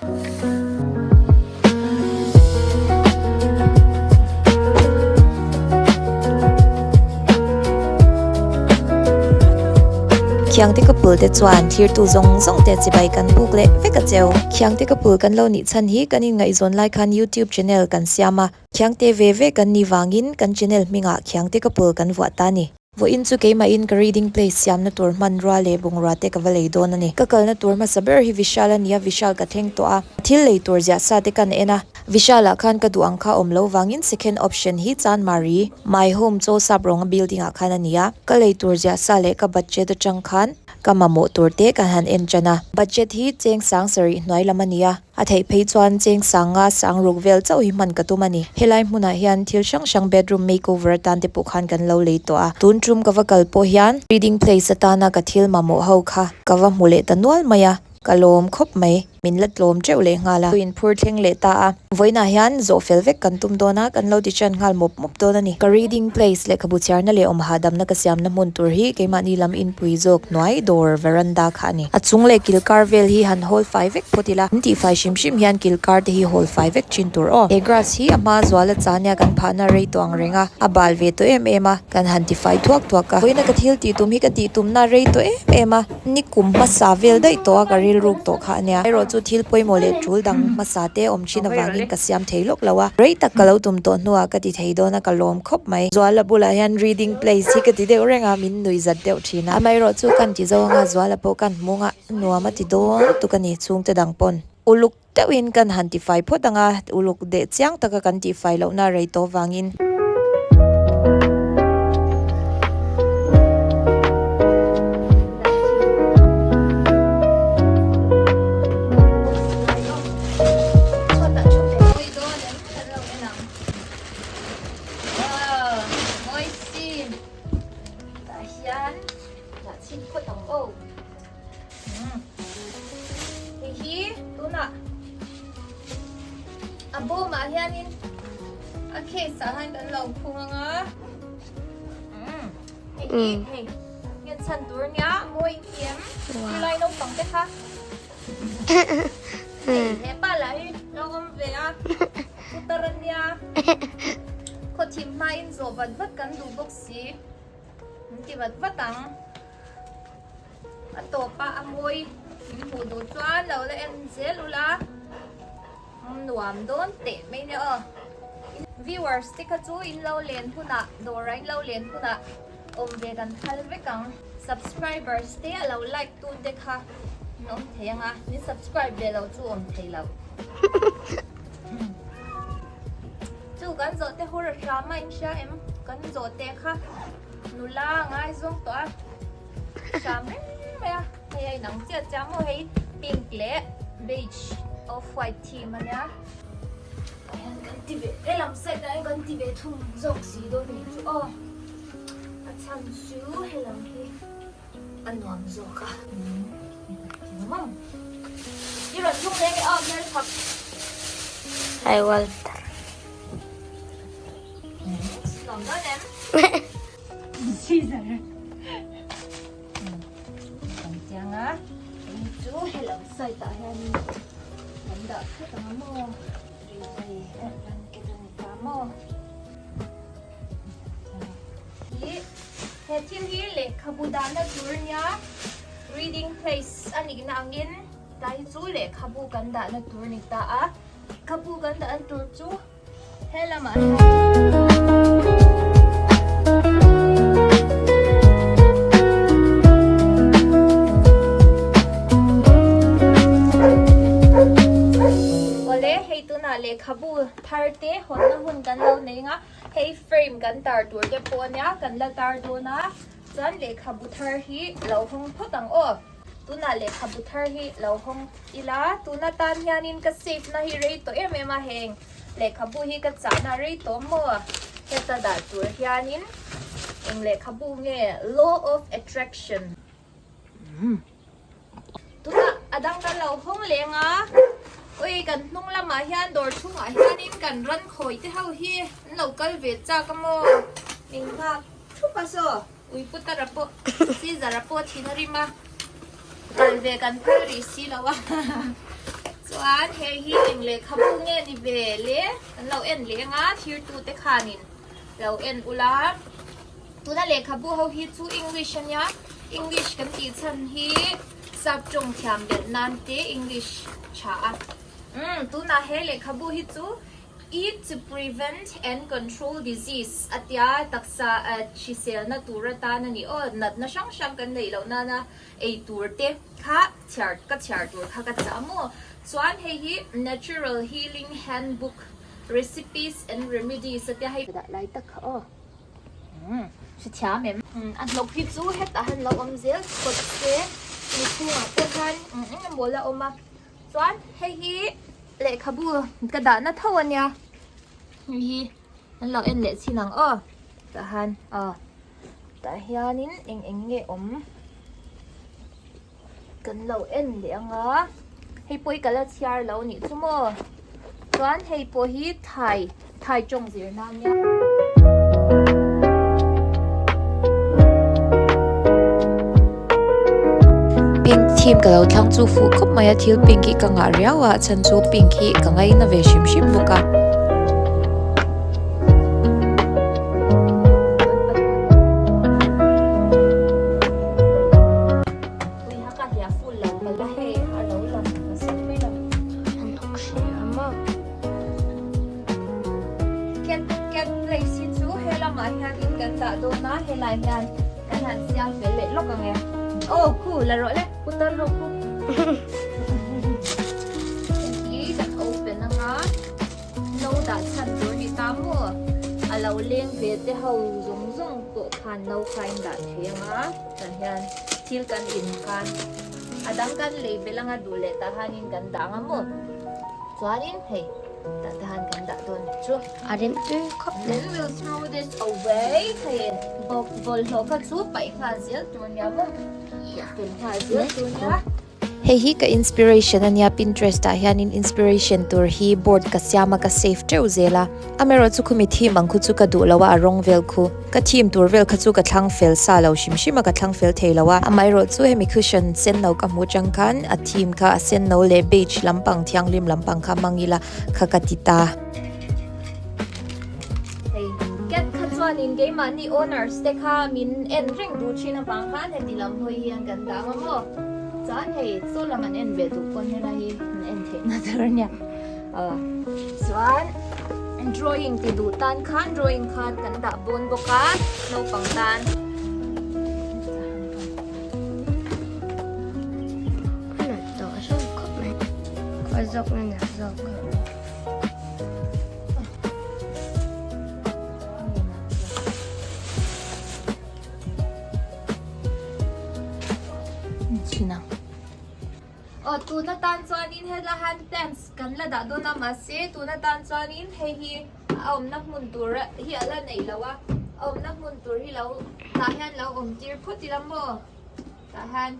Khiangte couple te chuan thirtu zawng zawng te chibai kan buk leh vek a cheu. Khiangte couple kan lo nih chhan hi kan inngaihzawn lai khan YouTube channel kan siam a, Khiangte ve ve kan nih vangin kan channel hmingah Khiangte couple kan vuah ta a ni. Vawiin chu keimahin ka reading place siamna tur hmanrua leh bungrua te ka va lei dawn a ni. Ka kalna tur hmasa ber hi Vishal a ni a, Vishal ka thleng tawh a, thil lei tur ziah sa te kan en a. Vishal ah khan ka duh ang kha awm lo vangin second option hi Chanmari, My Home Chaw Sap rawnga building ah khan a ni a. Ka lei tur ziah sa leh ka budget atang khan ka mamawh tur te kan han en tan a. Budget hi cheng sang sarih hnuai lam a ni a. A theih phei chuan cheng sanga sang ruk vel chauh hi hman ka tum a ni. Helai hmunah hian thil hrang hrang bedroom makeover atan te pawh khan kan lo lei tawh a. Tun tum ka va kal pawh hian reading place atana ka thil mamawh ho kha ka va hmu leh ta nual mai a, ka lawm khawp mai. Min la tlawm teuh leh nghal a. Ka inphur thleng leh ta a. Vawiinah hian zawh fel vek kan tum dawn a, kan lo ti ṭan nghal mawp mawp dawn a ni. Ka reading place lehkhabu chhiarna leh awm hahdamna ka siamna hmun tur hi keimahni lam inpui zawk hnuai dawr veranda kha a ni. A chung leh kilkar vel hi han hawl fai vek phawt ila, an tihfai hrim hrim hian kilkar te hi hawl fai vek thin tur aw. He grass hi a hma zuala chania kan phahna rei tawh ang reng a, a bal ve tawh em em a, kan han tifai thuak thuak a. Vawiina ka thil tih tum hi ka tih tumna rei tawh em em a, ni kum hmasa vel daih tawh a ka rilruk tawh kha a nia. Erawh chu thil pawimawh leh tul dang hmasa te awm thin avangin ka siam thei lawk lo a, rei tak ka lo tum tawh hnuah ka ti thei dawn a, ka lawm khawp mai. Zuala bulah hian reading place hi ka ti deuh reng a, min nuih zat deuh thin a. Amaherawh chu kan ti zo anga Zuala pawh kan hmung a, nuam a ti dawn lutuk a ni chhungte dang pawn. Uluk deuhin kan han tifai phawt ang a, uluk deh chiang taka kan tihfai lohna rei tawh vangin. A bawmah hianin a case ah hian kan lo khung anga hei hi hei ngen chhan tur nia mawi thiam chulai naupang te kha hei hepa lah hi lo awm ve a putar ania khawthim hmain zawh vat vat kan duh bawk si min ti vat vat ang. A tawp a a mawi min hmuh duh chuan lo la en zel ula nuam dawn teh mai nia aw viewers te kha chu in lo len hunah dawrah in lo len hunah awm ve kan phal vek ang subscribers te a lo like tu te kha an awm thei anga min subscribe ve lo chu awm thei lo chu kan zawh te hur a hram a in hria em kan zawh te kha nula a ngaizawng tawh a. Hram reng mai a, hei a inang chiah chiah maw hei pink leh beige off white theme a nia. Ah hian kan ti ve helam side ah hian kan ti ve thung zawk si dawn nih chu aw a chhan chu helam hi a nuam zawk a. I rawn thung leh nge aw hmel thap. Hi Walter. Nuam dawn em? Caesar. Kan chiang a. Hei chu helam side ah hianin kan dah phawt ang a maw. Rilai blanket a ni ta maw. Hi he thil hi lehkhabu dahna tur nia reading place a nihna angin tlai hi chu lehkhabu kan dahna tur a ni ta a. Lehkhabu kan dahna tur chu He lamah hian Awle, hei tunah lehkhabu thar te hawnna hun kan lo nei ang a, hei frame kan tar tur te pawh ania kan la tar dawn a, chuan lehkhabu thar hi lo hawng phawt ang aw. Tunah lehkhabu thar hi lo hawng ila, tun atan hianin ka save na hi rei tawh em em a heng. Lehkhabu hi ka chahna rei tawh maw? Heta dah tur hianin eng lehkhabu nge Law of Attraction. Tunah a dang kan lo hawng leng a, ui kan hnung lamah hian dawr chhungah hianin kan ran khawi te ho hi an lo kal ve chak a maw? Min nghak thup a saw, ui putara pawh Caesar-a pawh thin a rim a, kal ve kan phal rih si lo a. Chuan hei hi eng lehkhabu nge ni ve le kan lo en leh anga thirtute khanin lo en ula. Tuna lehkhabu ho hi chu English ania, English kan tih chhan hi sap tawng thiam belh nan te English tha a. Umm tunah he lehkhabu hi chu Eat to prevent and control disease a tia taksa hriselna tur atan a ni aw, natna hrang hrang kan neih loh nana ei tur te kha chhiar ka chhiar tur kha ka chah a maw? Chuan hei hi Natural Healing Handbook Recipes and Remedies a tia hei dah lai tak kha aw. Umm hrethiam em? Umm a hnawk hi chu hetah han lo awm zel phawt se mi chhungah pawh khan eng emaw la awm a. Chuan hei hi lehkhabu ka dahna tho a nia hei hi an lo en leh chin ang aw tah hian aw tah hianin eng eng nge awm kan lo en leh ang a hei pawh hi ka la chhiar lo nih chu maw chuan hei pawh hi thai thai tawng zir na ania. Pink theme ka lo thlang chu fuh khawp mai a thil pink hi ka ngah riau a chhan chu pink hi ka ngaina ve hrim hrim bawk a. Cat cat place hi chu he lamah hianin kan dah dawn a helai hian kan han siam fel leh lawk ang e aw khu la rawh le putar ho khu hei hi kan open anga no dah chhan tur ni ta maw a lo leng ve te ho zawng zawng pawh khan no kha in dah thei anga tah hian thil kan in khan a dang kan lei belh anga duh leh tah hianin kan dah anga maw chuanin hei tah te hian kan dah dawn nih chu. A rem tui khawp mai. Then we'll throw this away hei bawk bawlhhlawh kha chu paih nghal zel tur nia maw fel nghal zel tur nia. Hei hi ka inspiration ania Pinterest ah hianin inspiration tur hi board ka siam a ka save teuh zel a amaherawh chu khumi theme ang khu chu ka duh lo a a rawng vel khu ka theme tur vel kha chu ka thlang fel sa lo hrim hrim a ka thlang fel thei lo a amaherawh chu hemi cushion sen no ka hmuh chang khan a theme kha a sen no leh beige lampang thianghlim lampang kha hmang ila kha ka ti ta. Hei cat kha chuanin keimahni owners te kha min en reng duh thin avang khan heti lam hawi hian kan dah ang a maw? Chuan hei saw lam an en ve duh pawn helai hi an en theih na tur a nia. Aw chuan drawing ti duh tan khan drawing khan kan dah bawn bawk a naupang tan. A nalh tawh zawk khawp mai. Khaw zawk na nalh zawk a. Aw tun atan chuanin helai hian plants kan la dah dawn a mahse tun atan chuanin hei hi a awmna hmun tur hi a la neih loh a a awmna hmun tur hi lo tah hian lo awm tir phawt ila maw tah hian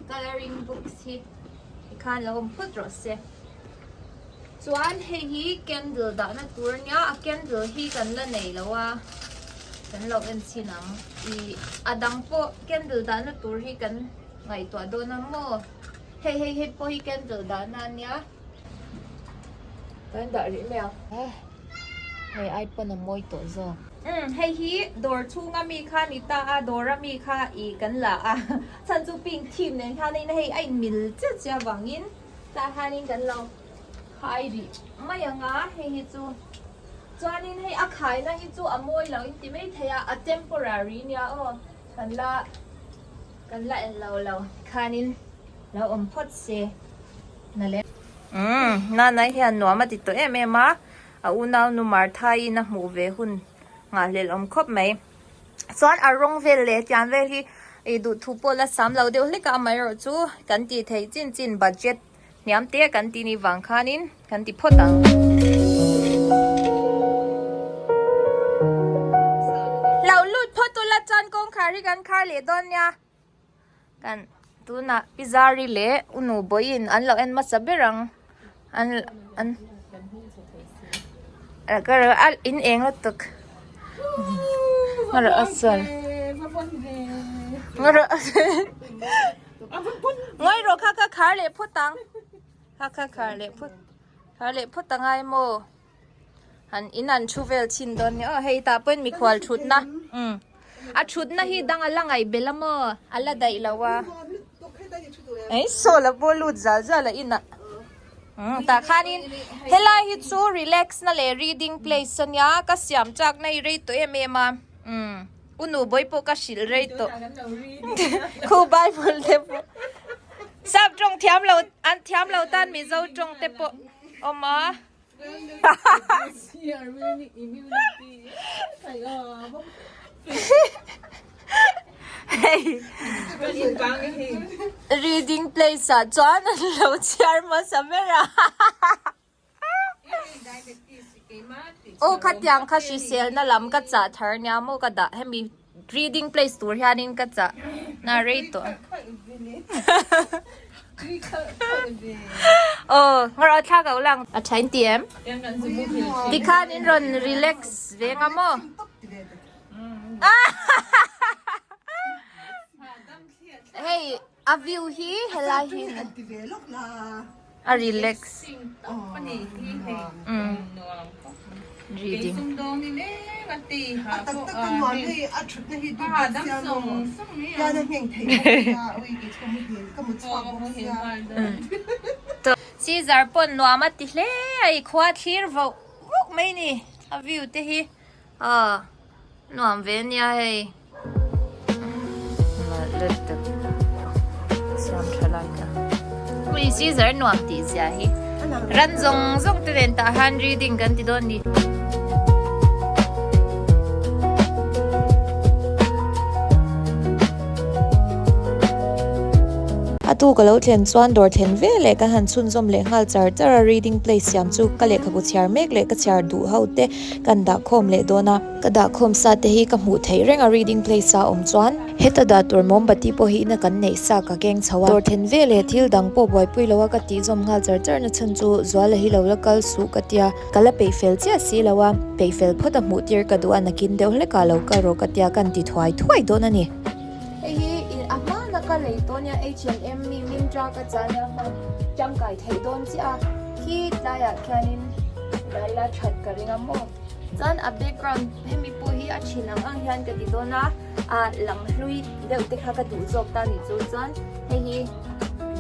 colouring books hi tikhan lo awm phawt rawh se. Chuan hei hi candle dahna tur ania a candle hi kan la nei lo a kan lo en chhin ang ih a dang pawh candle dahna tur hi kan ngaihtuah dawn a maw hei hei hei pawh hi candle dahna ania kan dah rih mai ang hei ai pawn a mawi tawh zawk. Umm hei hi dawr chhunga mi kha ni ta a dawr a mi kha ih kan la a chhan chu pink theme nen hian hei a inmil chiah chiah avangin. Tah hianin kan lo khai rih mai ang a, hei hi chu chuanin hei a khaina hi chu a mawi lo in ti mai thei a, a temporary nia aw kan la kan la en lo lo khanin lo awm phawt se na le. Umm Nanai hian nuam a ti tawh em em a, a unau nu Martha-in a hmuh ve hun nghahhlelh awm khawp mai. Chuan a rawng vel leh tiang vel hi ih duhthu pawh la sam lo deuh hlek a amaherawh chu kan tih theih chin chin budget hniam te kan tih ni vang khanin kan ti phawt ang. Lo lut phawt ula chuan kawngkhar hi kan khar leh dawn nia. Kan tunah pi Zari leh u nu bawiin an lo en hmasa ber ang an an ka ro a in eng lutuk nga rawh a sawn nga rawh ngawi rawh kha kha khar leh phawt ang. Kha kha khar leh phawt khar leh phawt a ngai maw? Han in an thu vel chhin dawn nia aw hei tah pawhin mikhual thutna umm a thutna hi dang a la ngaih belh a maw a la daih lo a ei saw la pawh lut zal zal a inah umm tah khanin helai hi chu relax na leh reading place a nia ka siam chak na hi rei tawh em em a umm u nu bawi pawh ka hrilh rei tawh khu bible te pawh sap tawng thiam lo an thiam lo tan mizo tawng te pawh awm a. Hei reading place ah chuan an lo chhiar hmasa ber a aw khatiang kha hriselna lam ka chah thar nia maw ka dah hemi reading place tur hianin ka chah na rei tawh aw ngarawh thla ko lang a tha in ti em tikhan in rawn relax ve nga maw hei a view hi helai hi a relax reading Caesar pawn nuam a ti hle a i khua thlir voh vuk mai ni a view te hi aw nuam ve ania hei siam tha lai ka ui Caesar nuam tih zia hi ran zawng zawng te nen tah han reading kan ti dawn ni. A tu ka lo thlen chuan dawr thlen ve leh kan han chhunzawm leh nghal char char a reading place siam chu ka lehkhabu chhiar mek leh ka chhiar duh ho te kan dah khawm leh dawn a. Ka dah khawm sa te hi ka hmuh theih reng a reading place a awm chuan heta dah tur mombati pawh hi ina kan neih sa ka keng chho a. Dawr then ve leh thil dang pawh buaipui lo a ka tih zawm nghal char char na chhan chu Zuala hi lo la kal suh ka tia. Ka la peih fel chiah si lo a, peih fel phawt a hmuh tir ka duh a nakin deuh hlek ah lo kal rawh ka tia kan ti thuai thuai dawn a ni. Hei hi a hmana ka lei tawh nia H&M mi Myntra ka chah nia hman tangkai theih dawn chiah a khi tlaiah khianin laila that ka ring a maw. Chuan a background hemi pawh hi a thin ang ang hian ka ti dawn a, ah lam hlui deuh te kha ka duh zawk ta ni chu chuan hei hi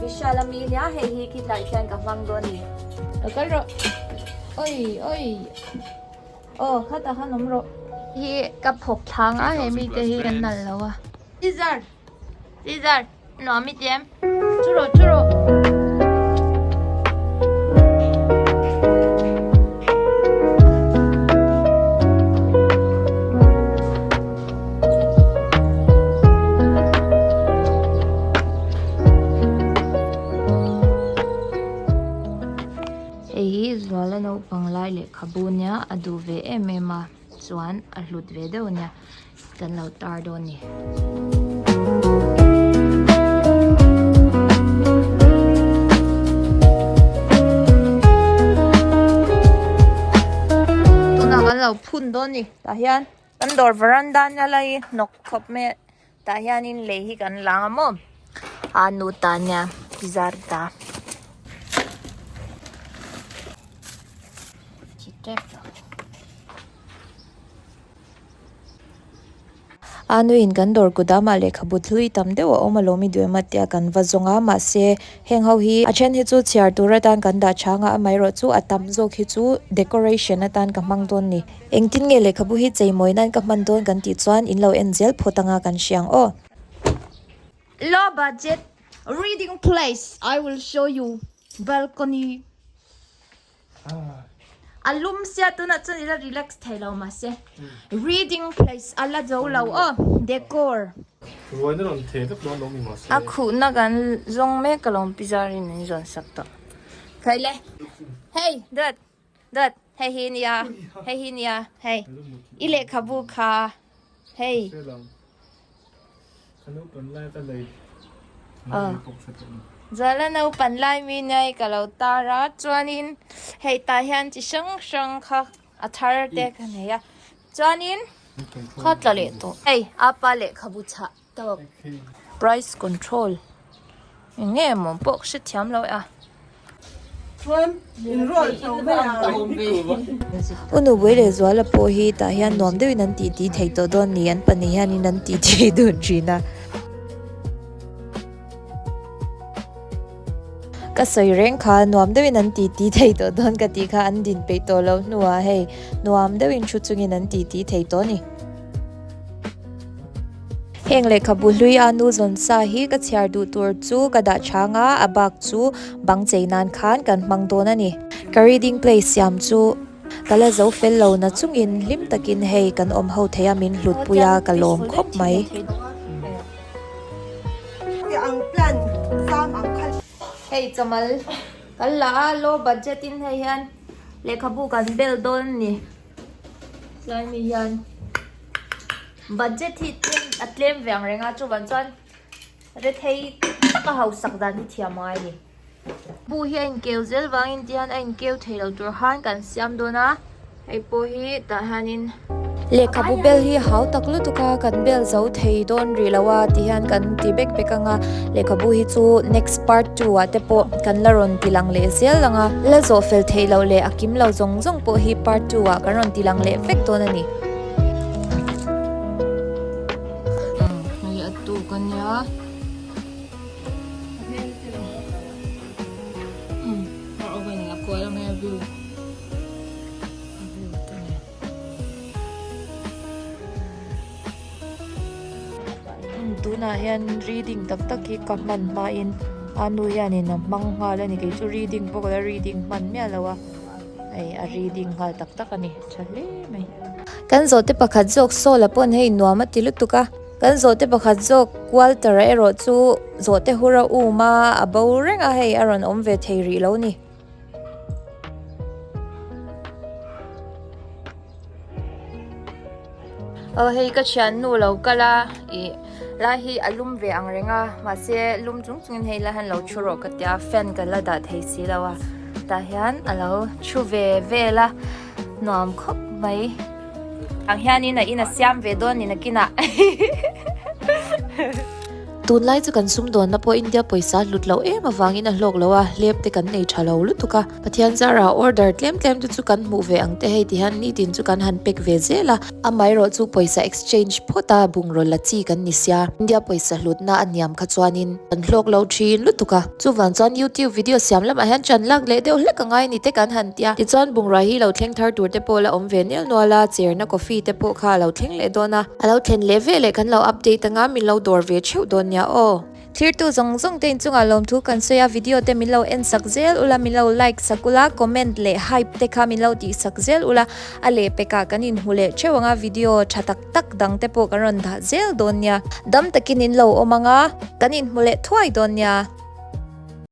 Vishal ami nia hei hi khitlai khian ka hmang dawn a ni. Lo kal rawh oi oi aw khatah khan awm rawh. Hi ka phawk thlang a hemi te hi an nalh lo a. Caesar Caesar nuam i ti em? Chu rawh chu rawh. Hei hi Zuala naupang lai lehkhabu nia a duh ve em em a chuan a hlut ve deuh ania. Kan lo tar dawn ni. Tunah kan lo phun dawn ni. Tah hian kan dawr veranda nia lai hnawk khawp mai a. Tah hianin lei hi kan lang a maw. A nu ta nia zar ta. Chi tep lo. A nuin kan dawr kudamah lehkhabu hlui tam deuh a awm alawm i duh em a tia kan va zawng a mahse heng ho hi a then hi chu chhiar tur atan kan dah chhang a amaherawh chu a tam zawk hi chu decoration atan ka hmang dawn ni engtin nge lehkhabu hi cheimawi nan ka hman dawn kan tih chuan in lo en zel phawt anga kan hria ang aw. Low budget reading place I will show you balcony. A lum sia tunah chuan ila relax thei lo mahse reading place a la zo lo aw decor. Ruaina rawn theh vek dawn lo mi mahse. A khuhna kan zawng mek alawm pi Zarin min zawn sak tawh. Khawi le hei dawt dawt hei hi nia hei hi nia hei i lehkhabu kha hei. Zala naupan lai mi nei ka lo tar a chuanin hei tah hian chi hrang hrang kha a thar te ka nei a chuanin khaw tla leh tawh hei apa lehkhabu chhah tawk price control eng nge maw pawh ka hrethiam lo e a. U Nubui leh Zuala pawh hi tah hian nuam deuhin an titi thei tawh dawn ni, an pahnih hianin an titi dun thin a. Ka sawi reng kha nuam deuhin an titi thei tawh dawn ka tih kha an din peih tawh loh hnuah hei nuam deuhin thu chungin an titi thei tawh a ni. Heng lehkhabu hlui a nu zawn sa hi ka chhiar duh tur chu ka dah chhang a, a bak chu bang chei nan khan kan hmang dawn a ni. Ka reading place siam chu ka la zo fel lo na chungin hlim takin hei kan awm ho thei a min hlut pui a ka lawm khawp mai. Hei chamal kan la a low budget in hei hian lehkhabu kan bel dawn a ni. Tlai mi hian budget hi tlem a tlem ve ang reng a chuvang chuan rethei taka hausak dan hi thiam a ngai a ni. Bu hi a inkeu zel vangin ti hian a inkeu thei lo tur khan kan siam dawn a hei pawh hi tah hianin. Lehkhabu bel hi hau tak lutuk a kan bel zo thei dawn rih lo a ti hian kan ti bek bek ang a lehkhabu hi chu next part 2 ah te pawh kan la rawn ti lang leh zel ang a la zawh fel theih loh leh a kim lo zawng zawng pawh hi part 2 ah kan rawn ti lang leh vek dawn a ni. Hei a tuk a nia. Tunah hian reading tak tak hi ka hman hmain a nu hianin a hmang nghal a ni kei chu reading pawh ka la reading hman miah lo a hei a reading nghal tak tak a ni tha hle mai. Kan zawhte pakhat zawk Saul-a pawn hei nuam a ti lutuk a. Kan zawhte pakhat zawk Walter-a erawh chu zawhte hur a um a, a bo reng a hei a rawn awm ve thei rih lo ni. Aw hei ka thiannu lo kal a ih lai hi a lum ve ang reng a mahse lum chung chungin hei lai hian lo thu rawh ka tia fan ka la dah thei si lo a tah hian a lo thu ve vel a nuam khawp mai ang hianin a in a siam ve dawn ni nakinah. Tunlai chu kan sumdawnna pawh India pawisa hlut loh em avangin a hlawk lo a, hlep te kan nei tha lo lutuk a. Pathian zara order tlem tlem te chu kan hmuh ve ang te hei ti hian nitin chu kan han pack ve zel a. Amaherawh chu pawisa exchange phawt a bungraw la chi kan ni sia, India pawisa hlutna a hniam kha chuanin kan hlawk lo thin lutuk a. Chuvang chuan YouTube video siam lamah hian chan lak leh deuh hlek a ngai ni te kan han tia. Tichuan bungrua hi lo thleng thar tur te pawh la awm ve nel nual a, cherna coffee te pawh kha a lo thleng leh dawn a. A lo thlen leh ve leh kan lo update anga min lo dawr ve theuh dawn nia aw. Thirtu zawng zawng te inchungah lawmthu kan sawi a, video te min lo en sak zel ula, min lo like sak ula, comment leh hype te kha min lo tih sak zel ula, a lehpekah kan inhmu leh theuh anga video tha tak tak dang te pawh kan rawn dah zel dawn nia. Dam takin in lo awm anga, kan inhmu leh thuai dawn nia.